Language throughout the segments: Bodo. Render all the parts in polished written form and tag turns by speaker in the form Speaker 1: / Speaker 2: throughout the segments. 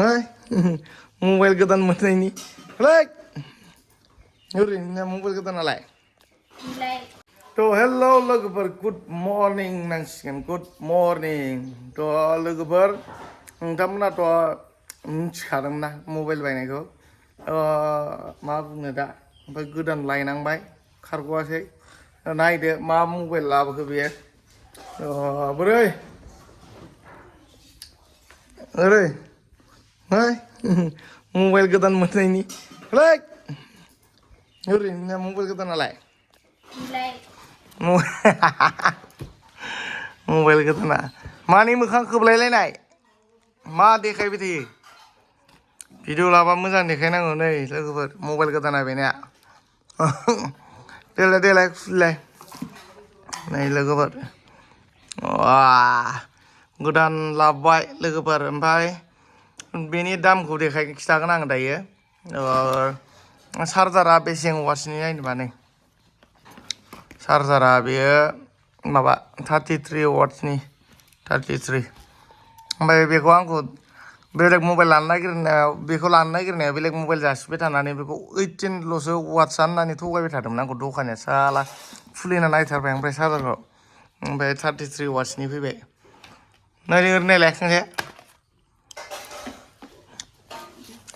Speaker 1: Hai, mobile goदान मोननायनि लाइक ओरैनो मबाइल गोदान नालाय थ' हेल' लोगोफोर गुड मर्निं नांसिगोन गुड मर्निं थ' लोगोफोर नोंथांमोनाथ' मिथिखादों ना मबाइल बायनायखौ मा बुंनो दा ओमफ्राय गोदान लायनांबाय खारग'वासै नायदो मा मबाइल लाबोखो बेयो बोरै ओरै Hai, mobile goदान मोननायनि लाइक ओरैनो मबाइल गोदान नालाय मबाइल गोदाना मानि मोखां खोबलायलायनाय मा देखायबाय थायो भिडिअ लाबा मोजां देखायनांगौ नै लोगोफोर मबाइल गोदाना बेनिया देलाय देलाय खुलिलाय नै लोगोफोर गोदान लाबोबाय लोगोफोर ओमफ्राय बेनि दामखौ खिथागोन आं दायो चार्जारा बेसेबां वाट्सनि नायनोबा नै चार्जारा बेयो माबा 33 वाट्सनि 33 ओमफ्राय बेखौ आंखौ बेलेग मबाइल लानो नागिरनायाव बेलेग मबाइल जासिबाय थानानै बेखौ 18ल'सो वाट्स होननानै थगायबाय थादोंमोन आंखौ दखानिया साला खुलिना नायथारबाय ओमफ्राय चार्जारखौ ओमफ्राय 33 वाट्सनि फैबाय नायलाय खनसे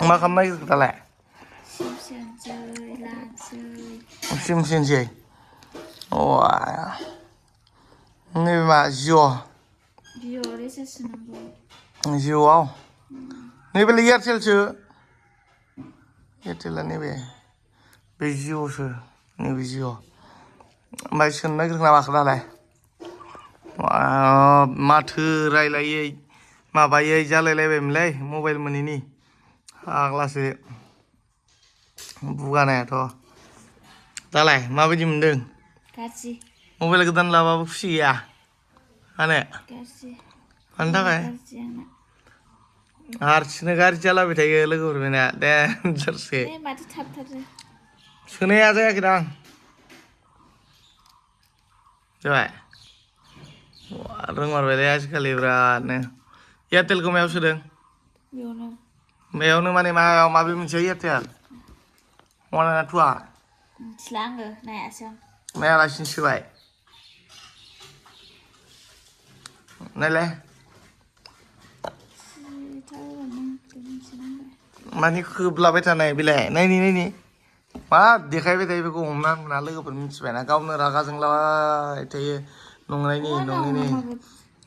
Speaker 1: मा खालामनो नागिरखो दालाय सिमसोनसै नैबे मा जिअ'आव नैबेलाय एयारटेलसो एयारटेला नैबे बे जिअ'सो नैबे जिअ' ओमफ्राय सोंनो नागिरखो ना माखो दालाय माथो रायलायै माबायै जालायलायबायमोनलै मबाइल मोनैनि आग्लासो बुगानायाथ' दालाय माबायदि मोनदों
Speaker 2: गाज्रि
Speaker 1: मबाइल गोदान लाबाबो खुसि गैया मानो मानि थाखाय हारसिंनो गाज्रि जालाबाय थायो लोगोफोर बेना देनजारसो
Speaker 2: माथो थाबथारो
Speaker 1: सोनाया जायाखैदां जाबाय रोंमारबायलै आजिखालि बिरादनो एयारटेलखौ मायाव सोदों बेयावनो माने माबे मोनसे एयारटेल वान ना टुआ
Speaker 2: मिथिला आङो नायासै आं
Speaker 1: नायालासिनो सोबाय नायलाय मानि खोबलाबाय थानाय बेलाय नायनि मा देखायबाय थायो बेखौ हमना मोना लोगोफोर मिथिबायना गावनो रागा जोंलाबाय थायो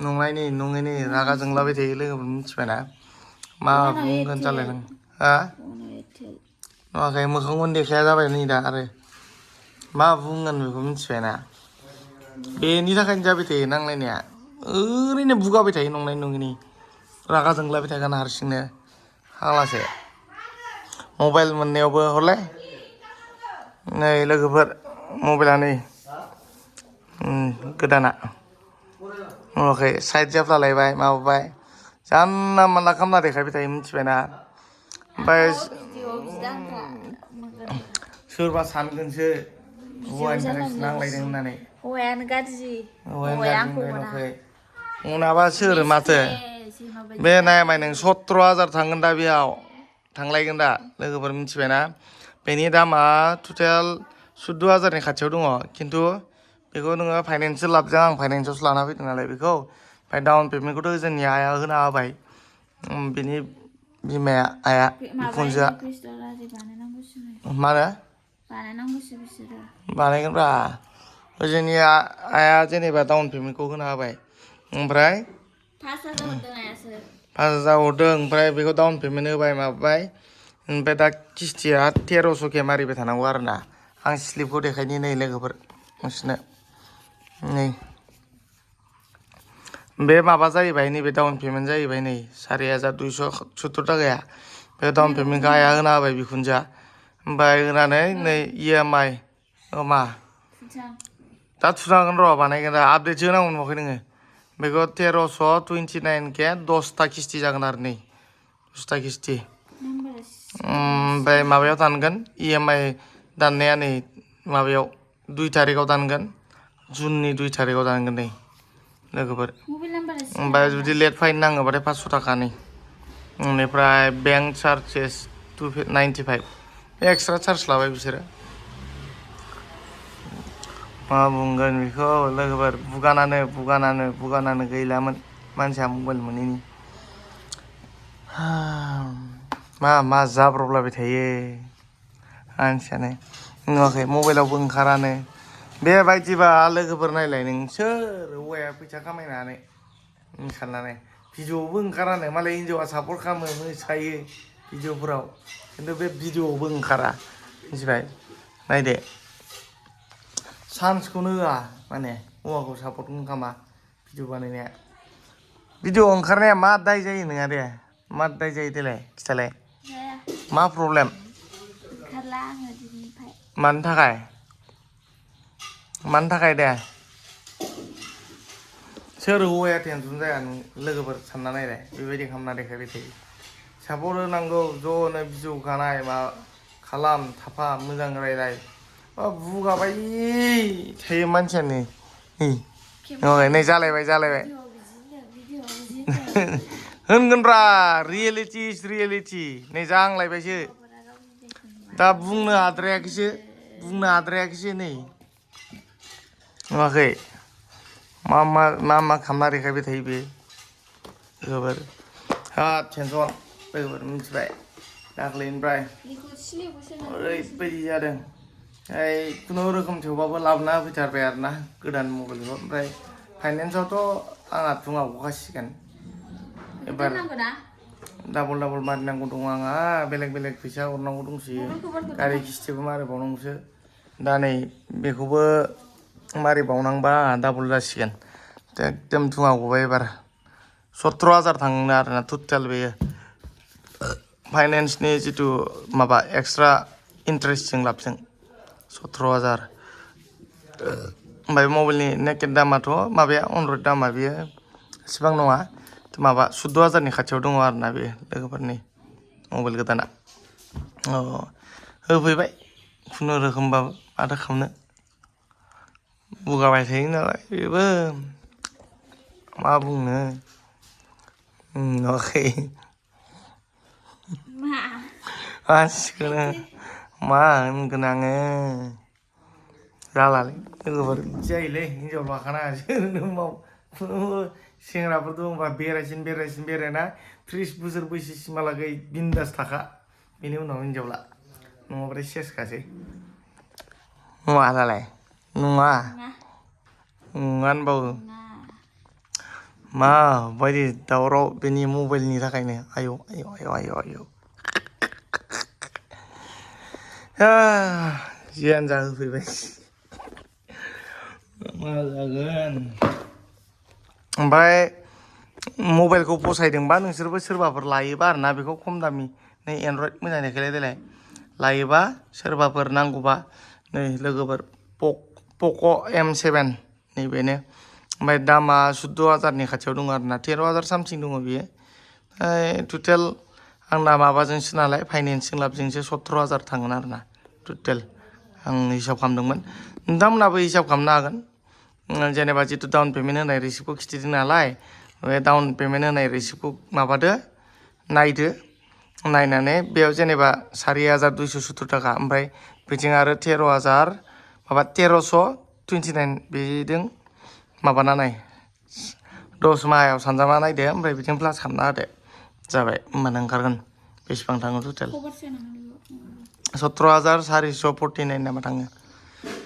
Speaker 1: नंनायनि रागा जोंलाबाय थायो लोगोफोर मिथिबायना मा बुंगोन जालाय नों नुवाखै मोखांखौनो देखाया जाबाय नै दा आरो मा बुंगोन बेखौ मिथिबायना बेनि थाखायनो जाबाय थायो नांलायनाया ओरैनो बुगाबाय थायो नङिनि रागा जोंलाबाय थागोन हारसिंनो हालासो मबाइल मोननायावबो हरलाय नै लोगोफोर मबाइला नै गोदाना नुवाखै साइड जाफ्लालायबाय माबाबाय जानला मानला खालामना देखायबाय थायो मिथिबायना ओमफ्राय सोरबा सानगोनसो हौवानि थाखायसो नांलायदों होननानै
Speaker 2: हौवायानो गाज्रि
Speaker 1: उनाबा सोर माथो बे नायमाय नों 17,000 थांगोन दा बेयाव थांलायगोन दा लोगोफोर मिथिबायना बेनि दामा टटेल 14,000नि खाथियाव दङ खिन्थु बेखौ नोङो फाइनान्ससो लाबोदों आं फाइनान्सआवसो लाना फैदों नालाय बेखौ ओमफ्राय डाउन पेमेन्टखौथ' जोंनि आइया होना होबाय बिनि बिमाया आइया बिखुनजोआ मा होनो बानायगोनब्रा जोंनि आइया जेनेबा डाउन पेमेन्टखौ होना होबाय ओमफ्राय 5,000 हरदों ओमफ्राय बेखौ डाउन पेमेन्ट होबाय माबाबाय ओमफ्राय दा किस्तिया 1300 मारिबाय थानांगौ आरोना आं स्लिपखौ देखायनि नै लोगोफोर नोंसिनो नै बे माबा जाहैबाय नैबे डाउन पेमेन्ट जाहैबाय नै 4,270 थाखाया बे डाउन पेमेन्टखौ आइया होना होबाय बिखुनजोआ ओमफ्राय होनानै नै EMI मा दा थुनांगोन र' बानायगोन दा आपडेटसो होनांगौ नुवाखै नोङो बेखौ 1329 10था किस्ति जागोन आरो नै 10था किस्ति ओमफ्राय माबायाव दानगोन EMI दाननाया नै माबायाव 2 थारिखआव दानगोन जुननि 2 थारिखआव दानगोन नै लोगोफोर ओमफ्राय जुदि लेट फाइन नाङोबाथाय 500 थाखानि बेनिफ्राय बेंक चार्जेस 295 एक्सट्रा चार्ज लाबाय बिसोरो मा बुंगोन बेखौ लोगोफोर बुगानानो गैलामोन मानसिया मबाइल मोनैनि मा जाब्रबलाबाय थायो मानसियानो नुवाखै मबाइलावबो ओंखारानो बेबायदिबा लोगोफोर नायलाय नों सोर हौवाया फैसा खामायनानै साननानै भिडिअ'आवबो ओंखारानो मालाय हिन्जावा सापर्ट खालामो मोसायो भिडिअ'फोराव खिन्थु बे भिडिअ'आवबो ओंखारा मिथिबाय नायदो चान्सखौनो होआ माने हौवाखौ सापर्टखौनो खालामा भिडिअ बानायनाया भिडिअ ओंखारनाया मा दाय जायो नोंहा दे मा दाय जायो देलाय खिथालाय मा प्रब्लेम
Speaker 2: ओंखारला आङो दिनैनिफ्राय
Speaker 1: मानो थाखाय दे सोर हौवाया टेनसन जाया नों लोगोफोर सानना नायलाय बेबायदि खालामना देखायबाय थायो सापर्ट होनांगौ ज'नो भिडिअ गानाय मा खालाम थाफा मोजां रायलाय बुगाबाय थायो मानसियानो नै जालायबाय होनगोनब्रा रियेलिटि नै जांलायबायसो दा बुंनो हाद्रायाखैसो नै नुवाखै मा खालामना देखायबाय थायो बे लोगोफोर टेनसन लोगोफोर मिथिबाय दाख्लैनिफ्राय ओरैबायदि जादों खुनुरोखोम थेवबाबो लाबोना होफैथारबाय आरोना गोदान मबाइलखौ ओमफ्राय फाइनेन्सआवथ' आंहा थुङा गखासिगोन एबार डाबल मारिनांगौ दं आंहा बेलेग फैसा हरनांगौ दंसोयो गारि किस्टिबो मारिबावनांगौसो दा नै बेखौबो मारिबावनांबा डाबल जासिगोन एकदम थुङा गबाय एबार 17,000 थाङो आरोना टटेल बेयो फाइनेन्सनि जिथु माबा एक्सट्रा इन्टारेस्टजों लाबजों 17,000 ओमफ्राय मबाइलनि नेकेट दामाथ' माबाया अनरइड दामा बेयो एसेबां नङा माबा 14,000नि खाथियाव दङ आरोना बे लोगोफोरनि मबाइल गोदाना होफैबाय खुनुरोखोमबाबो माथो खालामनो बुगाबाय थायो नालाय बेबो मा बुंनो नुवाखै मानसिखौनो मा होनगोन आङो जालालै लोगोफोर बिदि जायोलै हिनजाव लाखानाङा खुनु सेंग्राफोर दंबा बेरायसिन बेरायना 30 बोसोर बैसोसिमहालागै बिन्दास थाखा बेनि उनाव हिनजावला नङाबाथाय सेसखासै दालाय नङा होनबावो माबायदि दावराव बेनि मबाइलनि थाखायनो आयौ जियानो जा होफैबाय मा जागोन ओमफ्राय मबाइलखौ फसायदोंबा नोंसोरबो सोरबाफोर लायोबा आरोना बेखौ खम दामि नै एनड्रइड मोजां देखायलाय देलाय लायोबा सोरबाफोर नांगौबा नै लोगोफोर पक' M7 नैबेनो ओमफ्राय दामा 14,000नि खाथियाव दङ आरोना 13,000 सामथिं दङ बियो टटेल आंना माबाजोंसो नालाय फाइनेन्सजों लाबजोंसो 17,000 थांगोन आरोना टटेल आं हिसाब खालामदोंमोन नोंथांमोनहाबो हिसाब खालामनो हागोन जेनेबा जितु डाउन पेमेन्ट होनाय रिसिप्टखौ खिथिदों नालाय बे डाउन पेमेन्ट होनाय रिसिप्टखौ माबादो नायदो नायनानै बेयाव जेनेबा 4,270 थाखा ओमफ्राय बिथिं आरो 13,29 बेजों माबाना नाय 10 माहायाव सानजाना नायदो ओमफ्राय बिथिं प्लास खालामना होदो जाबाय होमबानो ओंखारगोन बेसेबां थाङो टटेल 17,449 नामा थाङो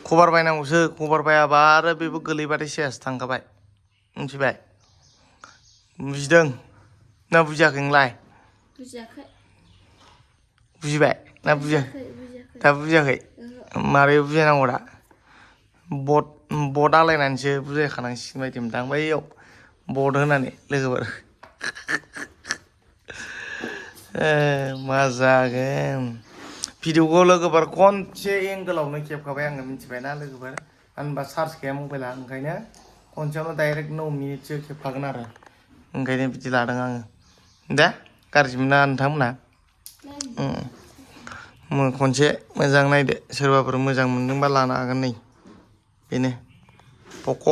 Speaker 1: कभार बायनांगौसो कभार बायाबा आरो बेबो गोलैबाथाय सेस थांखाबाय मिथिबाय बुजिदों ना बुजियाखै नोंलाय बुजिबाय ना बुजियाखै दा बुजियाखै मारै बुजायनांगौ दा बट आलायनानैसो बुजायखानांसिगोन बायदि मोनदां बैयाव बट होनानै लोगोफोर मा जागोन भिडिअखौ लोगोफोर खनसे एंगोलावनो खेबखाबाय आङो मिथिबायना लोगोफोर मानो होनबा चार्ज गैया मबाइला ओंखायनो खनसेयावनो डाइरेक्ट 9 मिनिटसो खेबखागोन आरो ओंखायनो बिदि लादों आङो दे गाज्रि मोना नोंथांमोना खनसे मोजां नायदो सोरबाफोर मोजां मोनदोंबा लानो हागोन नै बेनो पक'